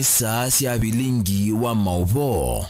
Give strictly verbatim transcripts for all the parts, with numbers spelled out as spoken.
Saa sya vilingi wa maũvoo.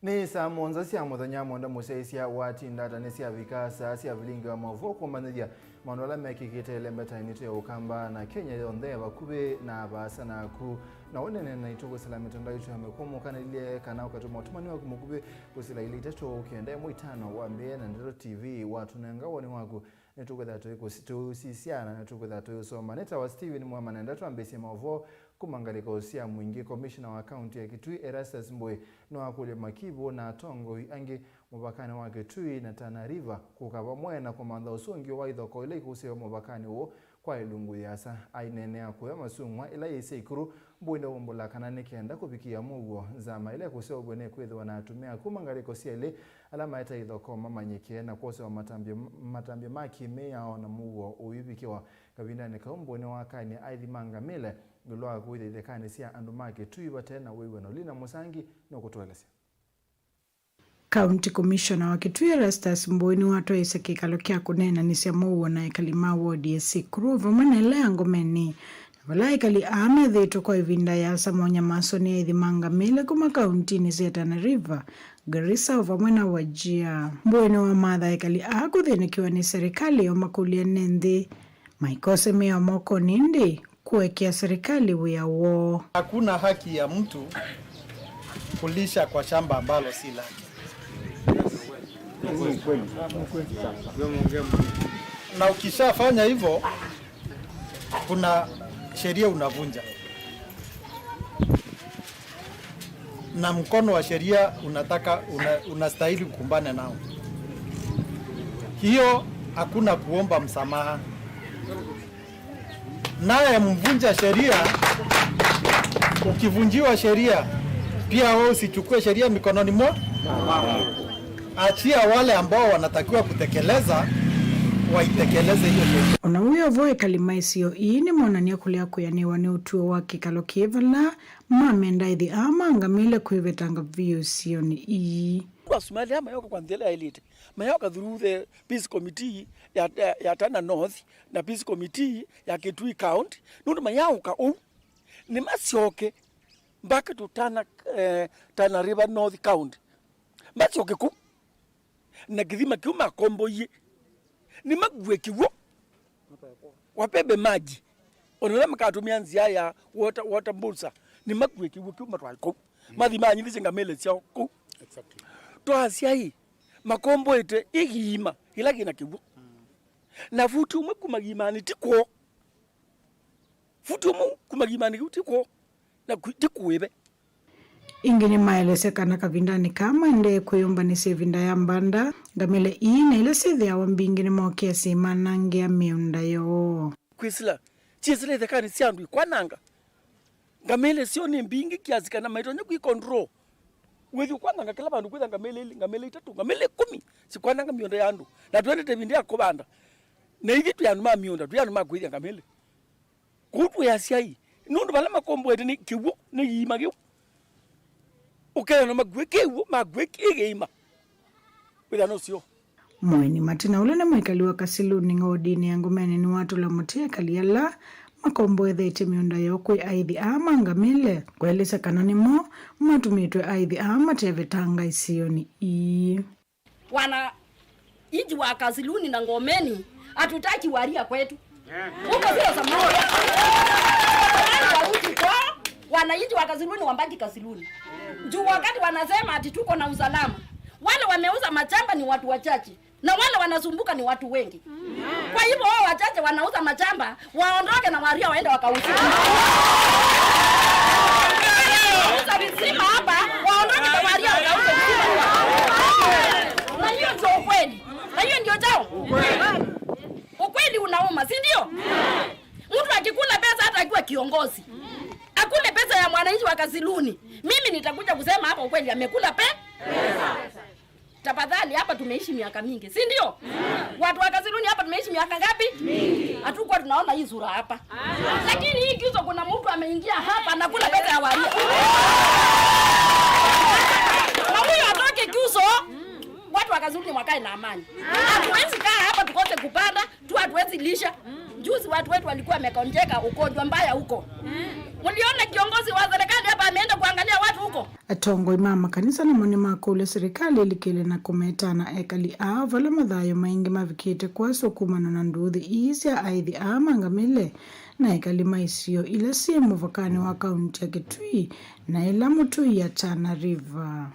Nĩ saa mũonza sya mũthenya, Mwenda Mũsyaĩĩsya watinda ata nĩsyavika saa sya vilingi wa maũvoo kũmanyĩthya maũndũ ala mekĩkĩte ĩlembeta ĩnitũ ya Ũkamba na Kenya yonthe vakuvĩ na vaasa naku. Na ũnene naitũ kũsila mĩtandao itũ ya mĩkũmũ kanĩlye kana ũkatũma ũtũmani waku mũkuvĩ kũsila ilĩ itatũ kenda ĩmwe itano wa mbee na Ndeto T V watũnenga woni waku. Nĩtũkwĩtha tũikũsi-, tũiũsisya na nĩtũkwĩtha tũiũsoma. Nĩtawa Stephen Mwamana, enda twambĩĩsye maũvoo kuma ngalĩko sya mũingĩ. Komishona wa kaunti ya Kitui, Erastus Mbũĩ, nĩwakũlya makivũ na atongoi angĩ mũvakanĩ wa Kitui na Tana River kũka vamwe na kũmantha ũsũngĩo wa ithokoo ila ikũsĩĩwe mũvakanĩ ũũ kwa ĩlungu yĩasa. Aineenea kũya masung'wa ĩla yĩsĩ ĩkuru, Mbũĩ nĩwaumbũla kana nĩ kenda kũvikĩa mũuo, nzama ĩla ĩkũseũvw'a nĩkwĩthĩwa na atumĩa kuma ngalĩko syelĩ ala maetae ithokoo mamanyĩke na kwosewa matambya, matambya ma kĩ-mĩao na mũuo ũivikĩwa. Kavindanĩ kau, Mbũĩ nĩwakanie aithi ma ngamĩle ĩũlũ wa kũĩthya ithekanĩ sya andũ ma Kitui vate na wĩw'ano. Lina Mũsangi nũkũtũelesya. County Commissioner wa Kitui Erastus Mbũĩ nĩwatwaĩĩsye kĩkalo kya kũneenanĩsya mũuo na ekali ma wodi ya Sikuru vamwe na ĩla ya Ngomeni, na vala ekali aa methĩĩtwe kwa ĩvinda yaasa maũnyamaswa nĩ aithi ma ngamĩle kuma kauntinĩ sya Tana River, Garissa o vamwe na Wajir. Mbũĩ nĩwamatha ekali aa kũthĩnĩkĩwa nĩ serikali o makũlya nĩ nthĩ maikose mĩao mokonĩ ĩndĩ kũekea serikali wĩa woo. Hakuna haki ya mtu kulisha kwa shamba ambalo si lake. Na ukishafanya hivyo, kuna sheria unavunja. Na mkono wa sheria unataka, una-, unastahili ukumbane nao. Hiyo hakuna kuomba msamaha. Naye mvunja sheria, ukivunjiwa sheria, pia wewe usichukue sheria mikononi mwa. Achia wale ambao wanatakiwa kutekeleza, waitekeleze hiyo sheria. Ona wĩ o vo, ekali ma isio ii nĩmonany'a kũlea kwĩanĩwa nĩ ũtw'o wa kĩkalo kĩĩ vala mamenda aithi aa ma ngamĩle kwĩvetanga vyũ isionĩ ii. Andũ a Somalia mayoka kwa nthĩ ĩla yaĩlĩte. Mayoka through the peace committee ya, ya, ya Tana North na peace committee ya Kitui County. Nũndũ mayaũka ũu, nĩmasyoke mpaka to Tana, eh, Tana River North County. Masyoke kũu. Na kĩthima kĩu makomboie, nĩmakue kĩw'ũ, wabebe maji. Ona ũla makatũmĩa nzĩa ya water, water boozer, nĩmakue kĩw'ũ kĩu matwae kũu. Mm. Mathi manyivĩsye ngamĩle syao kũu. Exactly. Twasya ĩ, makomboete ĩiima ĩla kĩna kĩw'ũ. Mm. Na futi ũmwe kuma iimanĩ ti kwoo. Futi ũmwe kuma iimanĩ kĩu ti kwoo. Na kũ-, ti kũĩve. Ĩngĩ nĩmaelesya kana kavindanĩ kaa maendee kwĩyũmbanĩsya ĩvinda ya mbanda, ngamĩle ii na ila syĩthĩawa mbingĩ nĩmokĩasya imanangĩa mĩũnda yoo. Kwĩsĩla, syĩsĩla ithekanĩ sya andũ ikwananga. Ngamĩle syoo nĩ mbingĩ kiasi kana maitonya kwĩ control. Wĩthi ũkwananga kĩla vandũ kwĩtha ngamĩle ilĩ, ngamĩle itatũ, ngamĩle ikũmi sikwananga mĩũnda ya andũ. Na twendete ĩvinda ya kũvanda. Na ithyĩ twĩ andũ ma mĩũnda, twĩ andũ ma kũĩthya ngamĩle. Kũu twĩ asyai, nũndũ vala makomboete nĩ kĩw'ũ, nĩ iima kĩu. Ũkethĩa no makuĩ kĩw'ũ, makuĩ kĩ kĩima. Wĩthĩa nũseo. Mũeni Matina, ũla nĩ mwĩkali wa Kasiluni ng'ondinĩ ya Ngomeni, nĩwatũla mũtĩ ekali ala makomboethetye mĩũnda yoo kwĩ aithi aa ma ngamĩle, kũelesya kana nĩmo matũmĩtwe aithi aa matevetanga isionĩ ii. Wananchi wa Kasiluni na Ngomeni, hatutaki Waria kwetu. Huko sio Somalia. Warudi kwao, wananchi wa Kasiluni wabaki Kasiluni. Juu wakati wanasema ati tuko na usalama, wale wameuza mashamba ni watu wachache, na wale wanasumbuka ni watu wengi. Kwa hivyo wao wachache wanauza mashamba, waondoke na Waria waende wakauze. Uza visima hapa, waondoke na Waria wakauze visima. Na hiyo ndio ukweli. Na hiyo ndio jao. Ukweli unauma, si ndio? Mtu akikula pesa hata akiwa kiongozi, akule pesa ya mwananchi wa Kasiluni, mimi nitakuja kusema hapa ukweli, amekula pe-, pesa. Tafadhali, hapa tumeishi miaka mingi, si ndio? Watu wa Kasiluni hapa tumeishi miaka ngapi? Mingi. Hatukuwa tunaona hii sura hapa. Lakini hii kiuso kuna mtu ameingia hapa na kula pesa ya Waria. Na huyo atoke kiuso, watu wa Azuri wakae na amani. Hatuwezi kaa hapa tukose kupanda, tu hatuwezi lisha. Juzi watu wetu walikuwa wamekonjeka ugonjwa mbaya huko. Mliona kiongozi wa serikali hapa ameenda kuangalia watu huko? Atongoi ma makanisa namo nĩmakũlya serikali ĩlikĩle na kũmeta na ekali aa vala mathayũ maingĩ mavikĩte kwaswa kumana na nduthi ii sya aithi aa mangamĩle na ekali ma isio ila syĩ mũvakanĩ wa kaunti ya Kitui na ĩla mũtũi ya Tana River.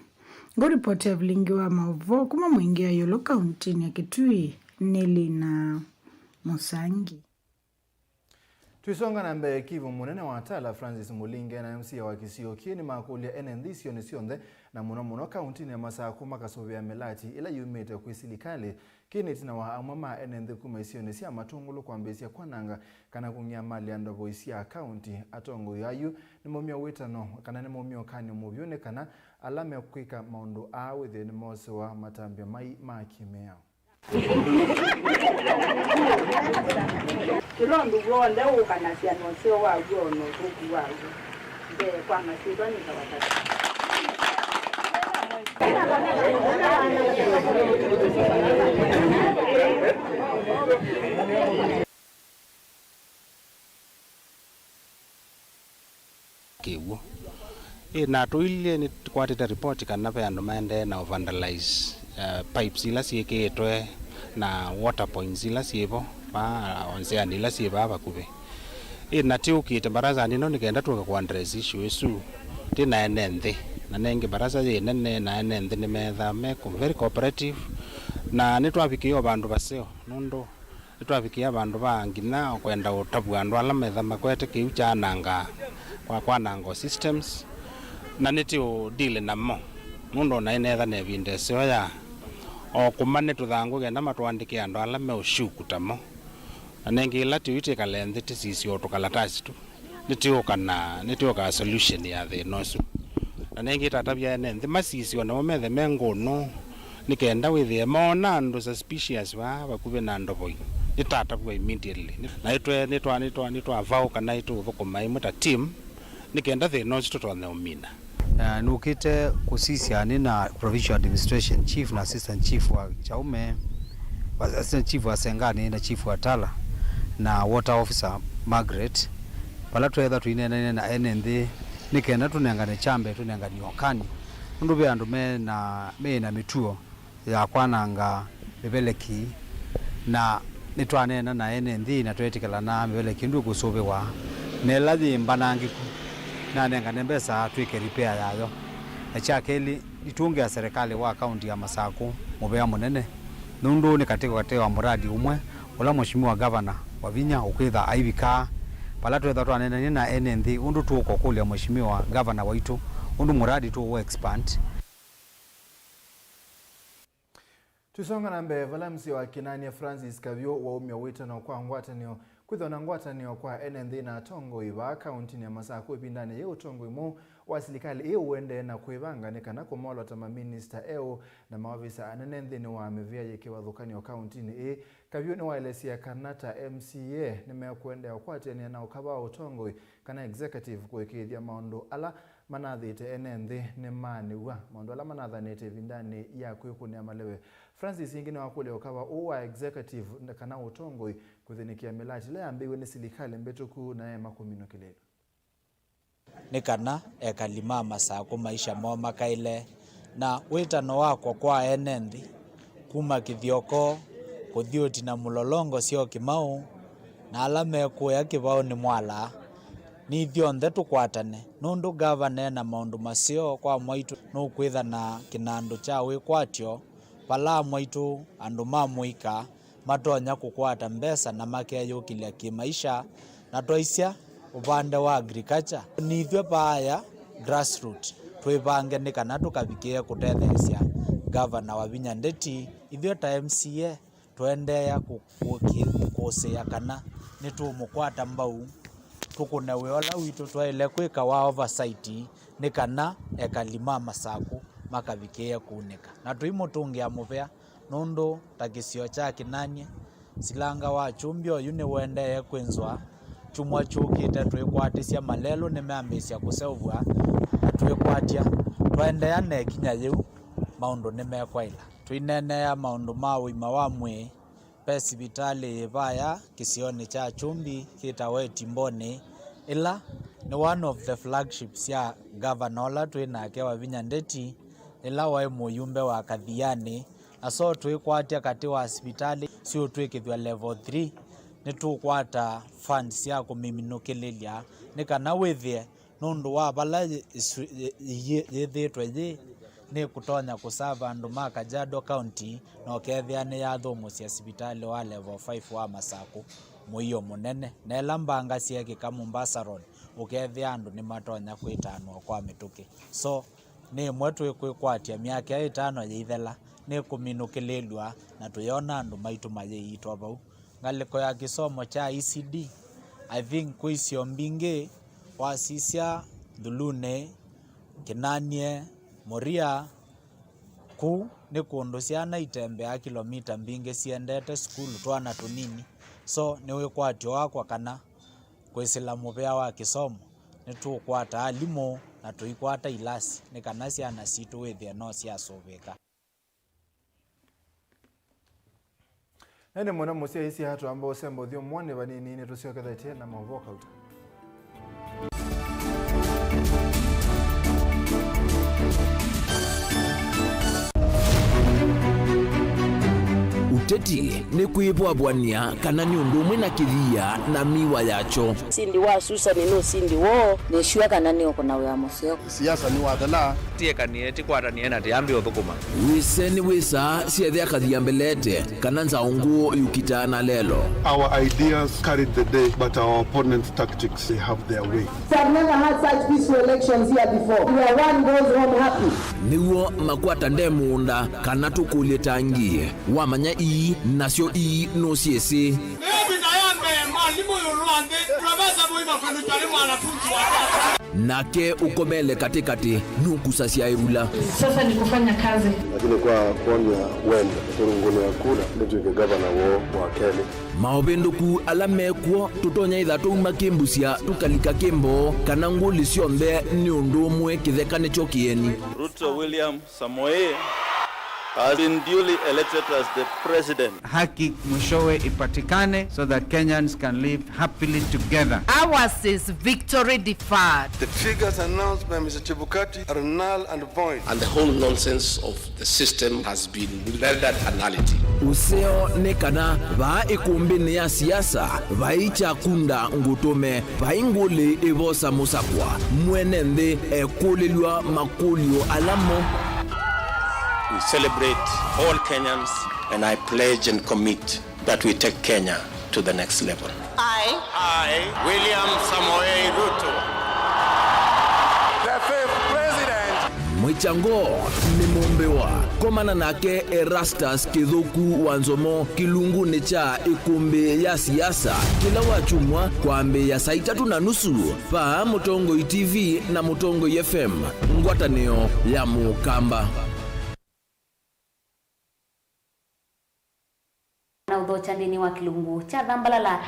Ngũripoti ya vilingi wa maũvoo kuma Mwingi ya Ĩũlũ kauntinĩ ya Kitui nĩ Lina Mũsangi. Twisonga na mbee, Kivu, mũnene wa Tala Francis Mulinge na M C A wa kĩsio kĩĩ nĩmakũlya ene nthĩ isionĩ syonthe, na mũno mũno kauntinĩ ya Masakũ, makasũvĩa mĩlati ĩla yumĩte kwĩ silikalĩ. Kĩĩ nĩ ĩtina wa amwe ma ene nthĩ kuma isionĩ sya Matũngũlũ kwambĩĩsya kwananga kana kũng'ia mali ya ndovoi sya kaunti. Atongoi ayu nĩmaumya wĩtano kana nĩmaumya ũkany'o mũvyũ nĩ kana ala mekwĩka maũndũ aa wĩthĩe nĩmosewa matambya mai ma kĩmĩao. Kĩla ũndũ w'onthe ũũkanasya na ũseo waw'o na ũthũku waw'o mbee kwa masyĩtwa nĩ Tavasakali. Kĩw'ũ. Ĩ, na tũilye nĩtũkwatĩte ripoti kana ve andũ maendee na vandalize, eh, pipes ila syĩkĩĩtwe na water points ila syĩ vo vaa, o nzĩanĩ ila syĩ vaa vakuvĩ. Ĩ, na tĩũkĩte mbarazanĩ ĩno nĩ kenda tũke kũ address issue ĩsu. Tĩ na ene nthĩ, na nengĩ mbaraza yĩ nene, na ene nthĩ nĩmethaa me co-, very cooperative, na nĩtwavikĩe o vandũ vaseo, nũndũ nĩtwavikĩa vandũ va nginya kwenda ũtavw'a andũ ala metha makwete kĩu kyaananga kwa kwananga systems, na nĩtĩ ũ deal namo, nũndũ ona ĩnetha na ĩvinda ĩseo ya o kũmane tũthangũ kenda matũandĩke andũ ala me ũshuku tamo. Na nengĩ ĩla tĩu twĩkale nthĩ tĩsisye o tũkalatasi tu. Nĩtĩũka na, nĩtĩũkaa solution ya thĩna ũsu. Na nengĩ tatavya ene nthĩ masisye o namo methe me ngũnũ, nĩ kenda wĩthĩe moona andũ suspicious vaa vakuvĩ na ndovoi, nĩtatavw'a immediately. Na nĩtwe-, nĩtwa-, nĩtwa-, nĩtwavaũka na nĩtũũthũkũma ĩmwe ta team, nĩ kenda thĩna ũsu tũtonye ũmina. Na nũkĩte kũsisya nĩ na provincial administration chief na assistant chief wa Chaume, wa-, assistant chief wa Sengani na chief wa Tala na water officer Margaret, vala tweetha tũineenania na ene nthĩ nĩ kenda tũnengane kyambe, tũnengane ũkany'o, nũndũ ve andũ me na, me na mĩtuo ya kwananga mĩveleki, na nĩtwaneena na ene nthĩ na tweetĩkĩlana mĩveleki ndwĩkũsũvĩwa, na ĩla yĩ mbanangĩku nanengane mbesa twĩke repair yayo. Na kya kelĩ, nĩtũngĩa serĩkalĩ wa kaunti ya Masakũ mũvea mũnene, nũndũ nĩ katĩ katĩ wa mũradi ũmwe ũla Mheshimiwa Gavana Wavinya ũkwĩtha aivikaa. Vala twetha twaneenanie na ene nthĩ ũndũ tũũka ũkũlya Mheshimiwa Gavana waitũ ũndũ mũradi tũũ expand. Tũisonga na mbee, vala M C A wa Kinanie Francis Kavyũ waumya wĩtano kwa ngwatanĩo, kwĩthwa na ngwatanĩo kwa ene nthĩ na atongoi vaa kauntinĩ ya Masakũ ĩvindanĩ yĩĩ ũtongoi mweũ wa silikalĩ ĩĩ ũendee na kwĩvanga nĩ kana kũmolota maminista eũ na maovisa anene nthĩnĩ wa mĩvĩa yĩ kĩvathũkany'o kauntinĩ ĩĩ. Kavyũ nĩwaelesya kana ta M C A nĩmekũendeea ũkwatĩanĩa na ũkava wa ũtongoi kana executive kũĩkĩĩthya maũndũ ala manathĩte ene nthĩ nĩmaanĩw'a, maũndũ ala manathanĩte ĩvindanĩ ya kwĩkũnĩa malewe. Francis ĩngĩ nĩwakũlya ũkava ũũ wa executive kana ũtongoi kũthĩnĩkĩa mĩlati ĩla yambĩĩw'e nĩ silikalĩ mbĩtũku na yaema kũminwa kĩlĩlo. Nĩ kana ekali ma Masakũ maisha moo makaĩle, na wĩtano wakwa kwa ene nthĩ, kuma Kĩthyoko kũthi ũtina Mũlolongo syo Kĩmaũ, na ala mekũya Kĩvaũnĩ Mwala, nĩ ithyonthe tũkwatane, nũndũ ngavana e na maũndũ maseo kwa mwaitũ nũkwĩtha na kĩnandũ kya wĩkwatyo vala mwaitũ andũ ma mũika matonya kũkwata mbesa na makeyũkĩlya kĩmaisha, na twaisya ũvande wa agriculture. Nĩ ithyĩ vaaya grassroot twĩvange nĩ kana tũkavikĩe kũtetheesya Ngavana Wavinya Ndeti. Ithyĩ ta M C A tũendeea kũ-, kũ-, kũkũsĩĩa kana nĩtũũmũkwata mbau, tũkũne wĩa ũla witũ twaĩle kwĩka wa oversight nĩ kana ekali ma Masakũ makavikĩe kũunĩka. Na tũimũtũngĩa mũvea nũndũ ta kĩsio kya Kinanie, silanga wa kyumbi oyu nĩũendee kwĩnzwa. Kyumwa kyũkĩte twĩkwatĩsya malelũ nĩmeambĩĩsya kũseũvw'a na twĩkwatya. Twaendeea na ĩkinya yĩu, maũndũ nĩmekwaĩla. Tũineenea maũndũ ma ũima wa mwĩĩ, ve sivitalĩ yĩ vaya kĩsionĩ kya Kyumbi kĩtawa Itimbonĩ, ĩla nĩ one of the flagships sya ngavana ũla twĩ nake Wavinya Ndeti, ĩla waĩ mũyumbe wa Kathiani, na so twĩkwatya katĩ wa sivitalĩ syũtw'ĩkĩthw'a level three, nĩtũkwata funds sya kũmĩminũkĩlĩlya nĩ kana wĩthĩe nũndũ wa vala yĩ-, ĩsu-, yĩ-, yĩ-, yĩthĩĩtwe yĩ, nĩkũtonya kũsava andũ ma Kajiado County, na ũkethĩa nĩyathũmũsya sivitalĩ wa level five wa Masakũ mũio mũnene, na ĩla mbanga syeekĩka Mombasa Road, ũkethĩa andũ nĩmatonya kwĩtanwa kwa mĩtũkĩ. So, nĩ ĩmwe twĩkwĩkwatya myaka ĩtano yĩithela, nĩkũminũkĩlĩlw'a na tũyona andũ maitũ mayĩiitwa vau. Ngalĩko ya kĩsomo kya E C D, I think kwĩ isio mbingĩ, wasisya Nthulunĩ, Kĩnanie, Mũria, kũu nĩ kũndũ syana itembeaa kĩlomita mbingĩ siendete sukulu, twana tũnini. So, nĩ wĩkwatyo wakwa kana kwĩsĩla mũvea wa kĩsomo, nĩtũkwata alimũ na tũikwata ilasi nĩ kana syana sitũ wĩthĩe no syasũvĩka. Ĩndĩ mũno mũsyaĩĩsya twamba ũsemba ũthyũmũonĩ vanini, nĩtũsyokethetye na maũvoo kauta. Ũteti nĩ kwĩvwavw'ania kana nĩ ũndũ ũmwe na kĩthia na miwa yakyo. Ũsindi wa Susan nĩ ũsindi woo. Nĩ sure kana nĩ ũkũna wĩa mũseo. Siasa nĩ wathela. Tiekanie, tikwatanĩe na tiambi ũthũkũma. Wĩse nĩ wĩsa syethĩa kathia mbelete, kana nzaũ ngũũ yũkitaa na lelo. Our ideas carried the day, but our opponents' tactics, they have their way. I've never had such peaceful elections here before, where one goes home happy. Nĩw'o makwata nde mũũnda, kana tũkũlye tangi. Wamanya ii, nasyo ii nũsyĩsĩ. Mĩvĩnda ya mbee, mwalimũ ĩũlũ wa nthĩ, Profesa Mũima Kũlũtwa nĩ mwanafunzi wake. Nake ũkomele katĩkatĩ nũkusasya ĩvula. Sasa ni kufanya kazi. Lakini kwa kuonia wendo, kũrũngũnĩa kura, nĩtw'ĩke gavana woo wa kelĩ. Maũvĩndũku ala mekw'o, tũtonya ĩtha twauma kĩmbusya, tũkalika kĩmboo, kana ngũlĩ syonthe nĩ ũndũ ũmwe, kĩtheka nĩkyo kĩeni. Ruto William Samoei has been duly elected as the president. Haki mwishowe ipatikane so that Kenyans can live happily together. Ours is victory deferred. The figures announced by Mister Chebukati are null and void. And the whole nonsense of the system has been rendered a nullity. Ũseo nĩ kana vaa ĩkũmbĩnĩ ya siasa vai kyakunda ngũtũme. Vai ngũlĩ ĩvosa mũsakwa, mwene nthĩ ekũlĩlw'a makũlyo ala mo. We celebrate all Kenyans, and I pledge and commit that we take Kenya to the next level. I, I, William Samoei Ruto, the fifth president. Mwĩkyango nĩ mũmbĩwa. Komana nake Erastus Kĩthũku wa Nzomo kĩlungunĩ kya ĩkũmbĩ ya siasa kĩla wakyumwa kwambĩĩa saa itatũ na nusu vaa Mũtongoi T V na Mũtongoi F M, ngwatanĩo ya Mũkamba. Na ũthokya nthĩnĩ wa kĩlungu kya Thambalala.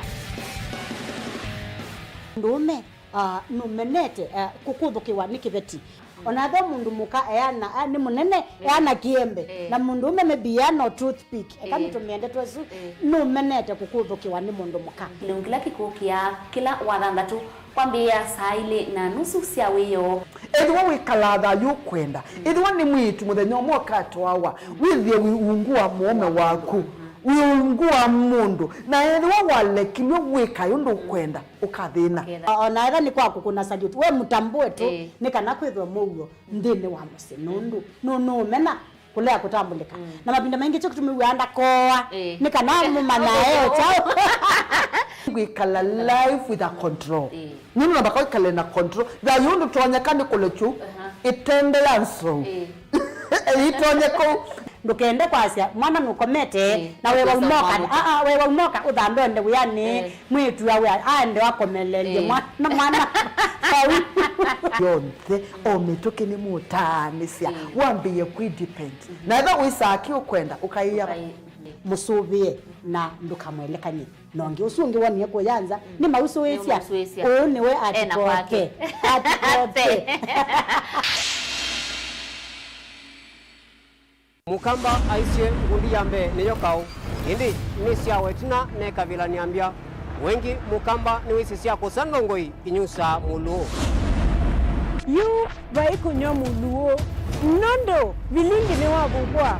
Mũndũũme, ah, nũmenete, ah, kũkũthũkĩwa nĩ kĩveti. Ona ethĩwa mũndũ mũka eana, ah, nĩ mũnene, eh, eana kĩembe. Eh. Na mũndũũme maybe eana o toothpick. Eka, eh, nĩtũmĩe ndeto ĩsu, eh, nũmenete kũkũthũkĩwa nĩ mũndũ mũka. Kĩlungu kĩla kĩkũkĩa kĩla wathanthatũ. Kwambĩĩa saa ilĩ na nusu sya wĩoo. Ethĩwa wĩkalaa thayũ ũkwenda, ethĩwa nĩ mwĩĩtu mũthenya ũmwe ũkatwawa, wĩthĩe wĩ ungu wa mũũme waku, wĩ ungu wa mũndũ, na ethĩwa walekilw'e wĩkae ũndũ ũkwenda, ũkathĩna. Ũkethĩa. O na ethĩwa nĩ kwa kũkũna salute, we mũtambũe tu, ĩĩ, nĩ kana kwĩthwe mũuo nthĩnĩ wa mũsyĩ, nũndũ nũ-, nũũmena kũlea kũtambũlĩka. Mm. Na mavinda maingĩ kyo kĩtumi wĩaa ndakoa, eh, nĩ kana mũmanya e kyaũ. Kwĩkala life with a control. Eh. Nĩ namba kwĩkale na control. Thayũ ndũtonyeka nĩ kũlekyu, aha, ĩtende ya nzou. Eh. Ĩitonye kũu. Ndũkende kwasya mwana nũkomete, eh, na we waumoka, ah, ah, we waumoka ũthambe ũende wĩanĩ. Eh. Mwĩĩtu awe aende akomelelye, eh, mwana, mwana vau. Yonthe, o mĩtũkĩ nĩmũtaanĩsya, mm, wambĩĩe kwĩ depend. Mm-hmm. Na ethĩwa wĩsaa kĩ ũkwenda, ũkaĩa. Ũkaĩ-, mm-hmm, mũsũvĩe na ndũkamwelekany'e. Na ũngĩ ũsu ũngĩ wonie kũya nza, mm, nĩ mausũĩsya. Nĩ mausũĩsya. Ũũ nĩwe ena kwake. Atikote. Atikote. Mũkamba aisye ngundi ya mbee nĩyo kaũ, ĩndĩ nĩ sya wetina nekavilany'a mbya. Wengĩ Mũkamba nĩwĩsĩ sya kũsa ndongoi inyusaa mũlũũ. Yu vai kũnyw'a mũlũũ, nũndũ vilingi nĩwavukwa.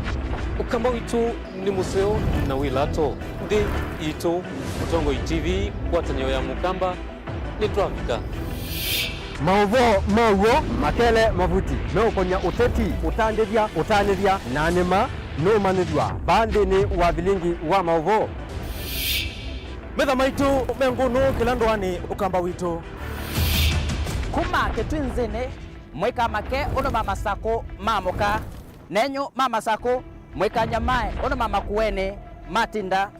Ũkamba witũ nĩ mũseo na wĩ lato. Nthĩ yitũ, Mũtongoi T V, ngwatanĩo ya Mũkamba, nĩtwavika. Maũvoo ma w'o, makele, mavuti meũkony'a ũteti, ũtandĩthya, ũtanĩthya, na nĩma nũũmanyĩthw'a vaa nthĩnĩ wa vilingi wa maũvoo. Metha maitũ me ngũnũ kĩla ndũanĩ Ũkamba witũ. Kuma Kĩtwĩ nzĩnĩ, mũikamake ũndũ ma Masakũ maamũka, nenyu ma Masakũ mũikanyamae ũndũ ma Makueni matinda.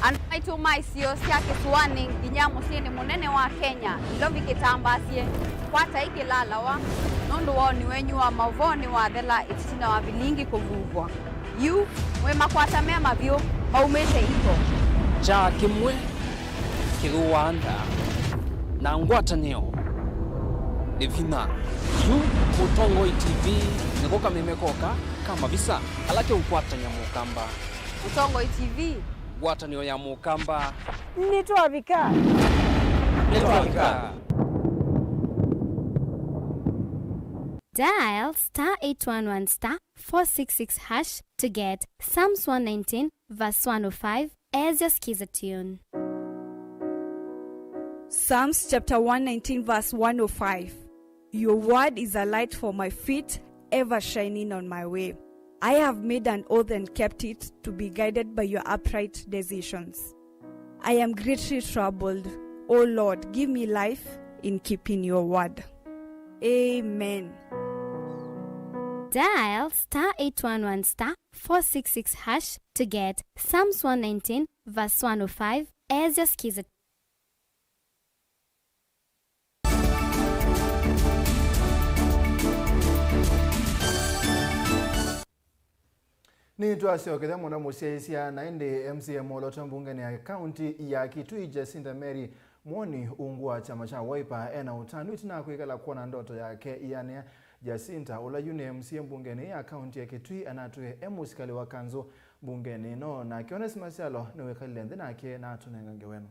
Andũ maitũ ma isio sya kĩsũanĩ nginya mũsyĩnĩ mũnene wa Kenya, Nairobi kĩtambaasye, kwatai kĩlalawa, nũndũ woni wenyu wa maũvoo nĩwathela ĩtitina wa vilingi kũvuvwa. Yu, mwĩ makwata me mavyũ, maumĩte iko. Kyaa kĩmwe kĩthũaa nda, na ngwatanĩo nĩ vinya. Yu, Mũtongoi T V nĩko kameme koka ka mavisa ala keũkwatany'a Mũkamba. Mũtongoi T V. Ngwatanĩo ya Mũkamba. Nĩtwavika. Nĩtwavika. Dial star eight one one star four six six hash to get Psalms one nineteen verse one oh five as your Skiza tune. Psalms chapter one nineteen verse one oh five. Your word is a light for my feet, ever shining on my way. I have made an oath and kept it, to be guided by your upright decisions. I am greatly troubled. O Lord, give me life in keeping your word. Amen. Dial star eight one one star four six six hash to get Psalms one nineteen verse one oh five as your Skiza. Nĩtwasyokethya mũno mũsyaĩĩsya, na ĩndĩ M C A mwolooto mbungenĩ ya kaunti ya Kitui, Jacinta Mary Mwoni, ungu wa kyama kya Wiper, ena ũtanu ĩtina wa kwĩkala kwona ndoto yake ĩanĩa. Jacinta, ũla yu nĩ M C A mbungenĩ ya kaunti ya Kitui, anatwĩe e mũsikalĩ wa kanzũ mbungenĩ ĩno, nake Onesmus Kyalo nĩwĩkalile nthĩ nake na atũnenga ngewa ĩno.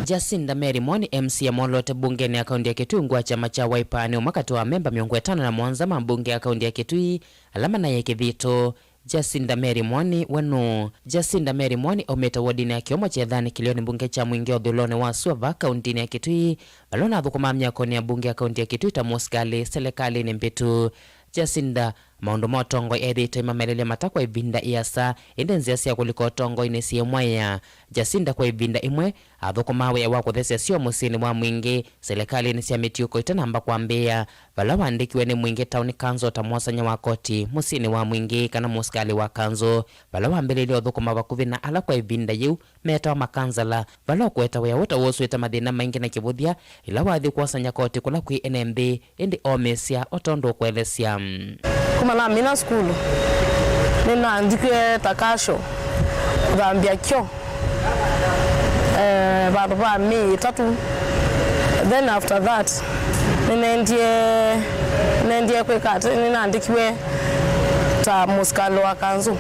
Jacinta Mary Mwoni, M C A mwoloote mbungenĩ ya kaunti ya Kitui ungu wa kyama kya Wiper, nĩ ũmwe katĩ wa amemba mĩongo ĩtano na mũonza ma mbunge ya kaunti ya Kitui ala manaĩe kĩthito. Jacinta Mary Mwoni we nũũ? Jacinta Mary Mwoni aumĩte wodinĩ ya Kĩomo Kyethanĩ kĩlĩonĩ mbunge kya Mwingĩ ũthũĩlonĩ wa sua vaa kauntinĩ ya Kitui, vala ũnathũkũmaa myakonĩ ya mbunge ya kaunti ya Kitui ta mũsikalĩ selekalĩnĩ mbĩtu. Jacinta maũndũ ma ũtongoi ethĩĩtwe aimamelelya mata kwa ĩvinda ĩasa, ĩndĩ nzĩa sya kũlika ũtongoinĩ syĩmwaĩa. Jacinta kwa ĩvinda ĩmwe athũkũmaa wĩa wa kũthesya syoo mũsyĩnĩ wa Mwingĩ, selekalĩnĩ sya mĩtiũko itanamba kwambĩĩa, vala waandĩkiwe nĩ Mwingĩ Town Council ta mwosany'a wa koti mũsyĩnĩ wa Mwingĩ kana mũsikalĩ wa kanzũ, vala wambĩlĩĩlye ũthũkũma vakuvĩ na ala kwa ĩvinda yĩu meetawa makansala, vala ũkũeta wĩa ũũ ta wosũĩte mathĩna maingĩ na kĩvũthya ĩla wathi kwosany'a koti kũla kwĩ ene nthĩ, ĩndĩ omĩĩsya o tondũ ũkũelesya. Kuma namina sukulu, nĩnandikwe ta kasho kũthambya kyo, eh, vandũ va mĩĩ ĩtatũ. Then after that, nĩnendie, nĩnendie kwĩka atĩ, nĩnandĩkiwe ta mũsikalĩ wa kanzũ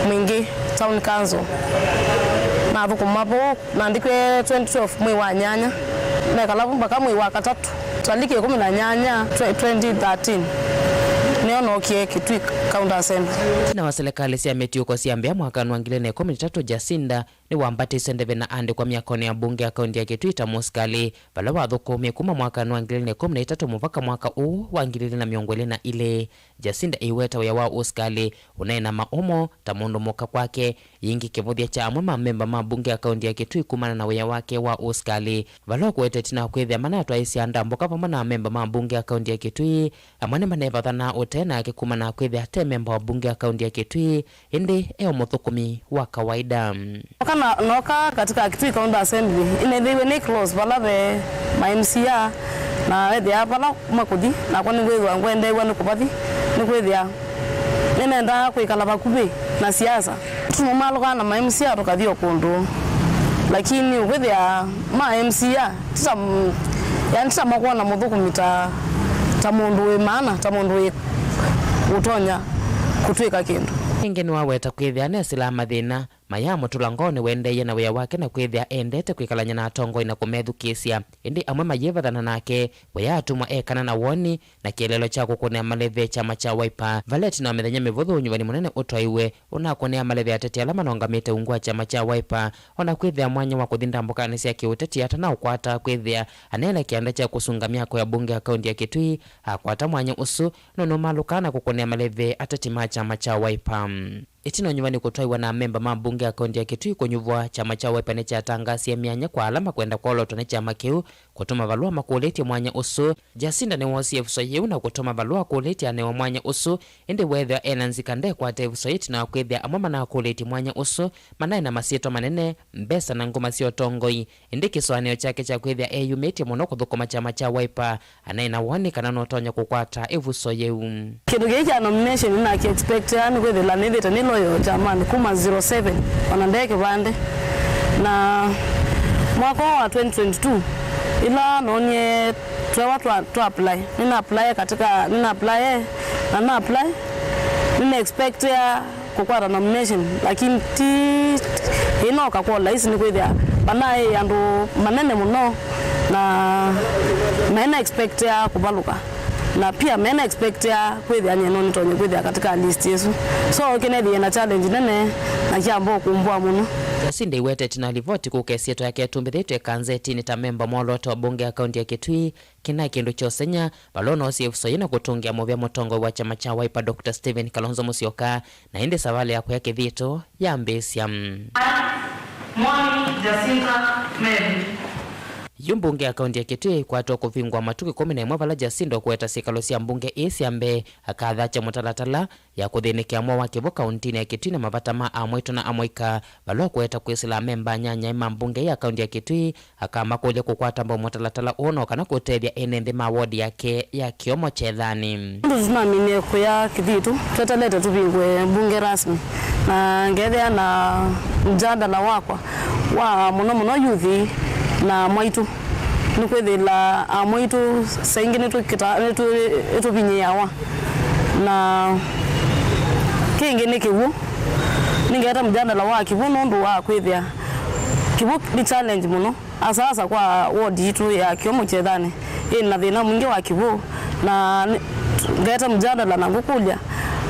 Mwingĩ Town Council. Nathũkũma vau, naandĩkwe twenty twelve mwei wa nyanya, nekala vu mpaka mwei wa katatũ, taliki ĩkũmi na nyanya, twe-, twenty thirteen, nĩyo nookie Kitui County Assembly. Ĩtina wa selekalĩ sya mĩtiũko syambĩa mwakanĩ wa ngili ilĩ na ĩkũmi na itatũ, Jacinta nĩwambatĩsye ndeve na aandĩkwa myakonĩ ya mbunge ya kaunti ya Kitui ta mũsikalĩ, vala wathũkũmie kuma mwakanĩ wa ngili ilĩ na ĩkũmi na itatũ mũvaka mwaka ũũ wa ngili ilĩ na mĩongo ĩlĩ na ilĩ. Jacinta ĩiweta wĩa wa ũsikalĩ ũnaĩ na maũmo ta mũndũ mũka kwake. Yĩngĩ kĩvũthya kya amwe ma memba ma mbunge ya kaunti ya Kitui kumana na wĩa wake wa ũsikalĩ, vala ũkũete ĩtina wa kwĩthĩa manatwaĩĩsya ndambũka vamwe na amemba ma mbunge ya kaunti ya Kitui. Amwe nĩmanevathanaa ũtee nake kumana na kwĩthĩa ate memba wa mbunge ya kaunti ya Kitui, ĩndĩ e o mũthũkũmi wa kawaida. Noka na, noka katika Kitui County Assembly, nĩnethĩiwe nĩ close vala ve ma M C A, na wethĩa vala kuma kũthi, nakwa nĩngwĩthĩwa ngwendeew'a nĩ kũvathi, nĩkwĩthĩa nĩnendaa kwĩkala vakuvĩ na siasa. Tũmũmalũkaa na ma M C A tũkathi o kũndũ, lakini ũkwĩthĩa ma M C A, tita, yani, tita makwona mũthũkũmi ta, ta mũndũ wĩ maana, ta mũndũ wĩ ũtonya kũtwĩka kĩndũ. Ĩngĩ nĩwaweta kwĩthĩa nesĩlaa mathĩna mayamũtũla ngoonĩ wendeeie na wĩa wake na kwĩthĩa endete kwĩkalany'a na atongoi na kũmethukĩĩsya. Ĩndĩ amwe mayĩvathana nake, we aatũmwa ekana na woni na kĩeleelo kya kũkũnĩa maleve kyama kya Wiper. Vala ĩtina wa mĩthenya mĩvũthũ, ũnyuvani mũnene ũtwaiwe ũnakũnĩa maleve ateti ala manongamĩte ungu wa kyama kya Wiper. O na kwĩthĩa mwanya wa kũthi ndambũkanĩ sya kĩũteti atanaũkwata, kwĩthĩa aneele kĩanda kya kũsunga myako ya mbunge ya kaunti ya Kitui, akwata mwanya ũsu, no nũmalũkaa na kũkũnĩa maleve ateti ma kyama kya Wiper. Ĩtina ũnyuvani kũtwaiwa na amemba ma mbunge ya kaunti ya Kitui kũnyuvwa, kyama kya Wiper nĩkyatangaasie myanya kwa ala makwenda kwolotwa nĩ kyama kĩu kũtũma valũa makũlĩtye mwanya ũsu. Jacinda nĩwoosie ĩvuso yĩu na kũtũma valũa akũlĩtye anewe mwanya ũsu, ĩndĩ weethĩwa e na nzika ndekwata ĩvuso yĩu ĩtina wa kwĩthĩa amwe manakũlĩtye mwanya ũsu manaĩ na masyĩtwa manene, mbesa na nguma sya ũtongoi. Ĩndĩ kĩsũanĩo kyake kya kwĩthĩa eyumĩtye mũno kũthũkũma kyama kya Wiper, anaĩ na woni kana nũtonya kũkwata ĩvuso yĩu. Kĩndũ kĩĩ kya nomination nĩnakĩ expectia nĩkwĩthĩla nĩthĩte nĩ loyal kyamanĩ kuma zero seven, ona nde kĩvandĩ. Na mwaka ũũ wa twenty twenty-two, ĩla noonie twewa twa, twa apply, nĩna apply katika, nĩna apply, na na apply, nĩna expectia kũkwata nomination, lakini ti ĩnoka kwa ũlaisi, nĩkwĩthĩa vanaĩ andũ manene mũno na mena expectia kũvalũka, na pia mena expectia kwĩthĩa nyie no nĩtonye kwĩthĩa katika list ĩsu. So kĩnethĩie na challenge nene na kyamba ũkumbũa mũno. Jacinda aiwetete na livoti kũka ĩsyĩtwa yake ĩtumbĩthĩtwe kanzetinĩ ta memba mwolooto wa mbunge ya kaunti ya Kitui, kĩna kĩndũ kya ũseng'ya, vala ũnoosie ĩvuso yĩĩ na kũtũngĩa mũvea mũtongoi wa kyama kya Wiper, Doctor Stephen Kalonzo Musyoka, na ĩndĩ savalĩ ya kũya kĩthito yambĩĩsya. Mwai Jacinta Mary. Yu mbunge ya kaunti ya Kitui ĩkwatwa kũvingũa matukũ ĩkũmi na ĩmwe vala Jacinda ũkũweta syĩkalo sya mbunge ĩĩ sya mbee akathakya mũtalatala ya kũthĩnĩkĩa mwa wa kĩvu kauntinĩ ya Kitui na mavata ma amwaitũ na amũika, vala ũkũweta kwĩsĩla amemba anyanyae ma mbunge ya kaunti ya Kitui akamakũlya kũkwata mbau mũtalatala ũũ no kana kũtethya ene nthĩ ma wodi yake ya Kĩomo Kyethanĩ. Ũndũ tũnaminie kũya kĩthitũ, twetelete tũvingũe mbunge rasmi, na ngethĩa na mjadala wakwa wa mũno mũno yuthi na mwaitũ. Nĩkwĩthĩla amwaitũ saingĩ nĩtwĩkĩta-, nĩtũ-, nĩtũvinyĩĩawa. Na kĩngĩ nĩ kĩw'ũ. Nĩngeta mjadala wa kĩw'ũ nũndũ wa kwĩthĩa kĩw'ũ nĩ challenge mũno. Asa asa kwa ward yitũ ya Kĩomo Kyethanĩ ĩna thĩna mwingĩ wa kĩw'ũ, na nĩ-, ngeta mjadala na ngũkũlya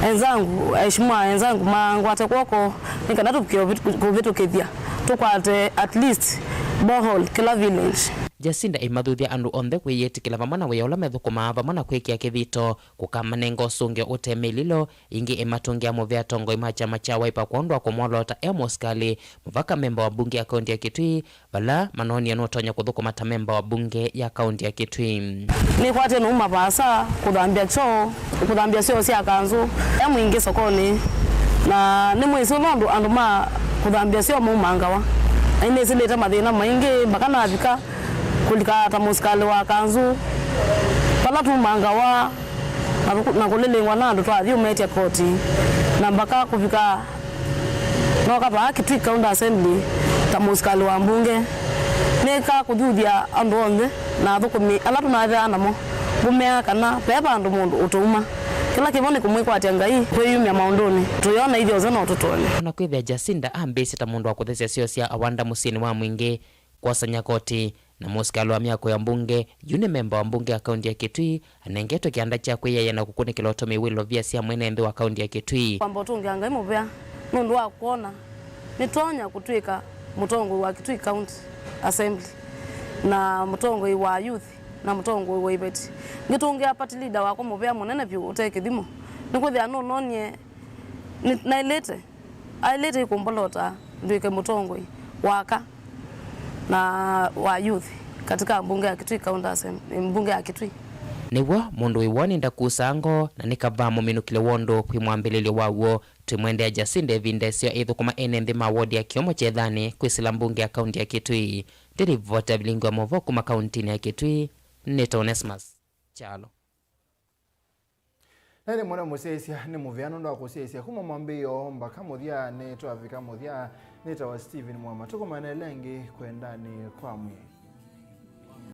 enzangu, aheshimiwa enzangu mangwate kw'oko nĩ kana tũvike ũvit-, kũvĩtũkĩthya, tũkwate at least borehole kĩla village. Jacinda aimathuthya andũ onthe kwĩyĩtĩkĩla vamwe na wĩa ũla methũkũmaa vamwe na kwĩkĩa kĩthito kũkamanenga ũsũngĩo ũte mĩlilo. Ĩngĩ ĩmatũngĩa mũvea atongoi ma kyama kya Wiper kwondũ wa kũmwoloota e mũsikalĩ mũvaka memba wa mbunge ya kaunti ya Kitui, vala manoonie nũtonya kũthũkũma ta memba wa mbunge ya kaunti ya Kitui. Nĩkwatie nũuma vaasa kũthambya kyoo, kũthambya syoo sya kanzũ e mwingĩ sokonĩ, na nĩmwĩsĩ nũndũ andũ ma kũthambya syoo maumangawa. Na nĩnĩsĩlĩte mathĩna maingĩ mpaka navika kũlika ta mũsikalĩ wa kanzũ. Vala tumangawa na kũ-, na kũlĩlĩngwa na andũ twathyũmĩtye koti, na mpaka kũvika nooka vaa Kitui County Assembly ta mũsikalĩ wa mbunge. Nĩka kũthuthya andũ onthe na athũkũmi ala tũnathĩaa namo, ngũmea kana ve vandũ mũndũ ũtũuma. Kĩla kĩvo nĩ kũmwĩkwatya Ngai, kwĩyumya maũndũnĩ. Tũyona ithyonthe no tũtonye. O na kwĩthĩa Jacinda ambĩĩsye ta mũndũ wa kũthesya syoo sya awanda mũsyĩnĩ wa mwingĩ, kwosany'a koti, na mũsikalĩ wa myako ya mbunge, yu nĩ memba wa mbunge ya kaunti ya Kitui, anengetwe kĩanda kya kwĩyaĩa na kũkunĩkĩla ũtũmĩi wa ilovia sya mwene nthĩ wa kaunti ya Kitui. Kwamba ũtũngĩa Ngai mũvea nũndũ wa kwona nĩtonya kũtw'ĩka mũtongoi wa Kitui County Assembly, na mũtongoi wa youth, na mũtongoi wa iveti. Ngĩtũngĩa party leader wakwa mũvea mũnene vyũ ũte kĩthimo, nĩkwĩthĩa nũnonie nĩ-, naĩlĩte, aĩlĩte ĩkũmbolota ndw'ĩke mũtongoi waka na wa youth katika mbunge ya Kitui County Assembly, mbunge ya Kitui. Nĩw'o, mũndũ wĩ woni ndakusaa ngoo, na nĩ kavaa mũminũkĩle wondũ kwĩ mwambĩlĩlyo waw'o. Twĩmwendea Jacinda ĩvinda ĩseo ĩthũkũma ene nthĩ ma wodi ya Kĩomo Kyethanĩ kwĩsĩla mbunge ya kaunti ya Kitui. Ndĩlivota vilingi wa movoo kuma kauntinĩ ya Kitui, nĩtawa Onesmus Kyalo. Na nĩ mũno mũsyaĩĩsya, nĩ mũvea nũndũ wa kũsyaĩĩsya kuma mwambĩĩo mbaka mũthya. Nĩtwavika mũthya. Nĩtawa Stephen Mwama. Tũkomane ĩla ĩngĩ kwendanĩ kwa Mwĩai.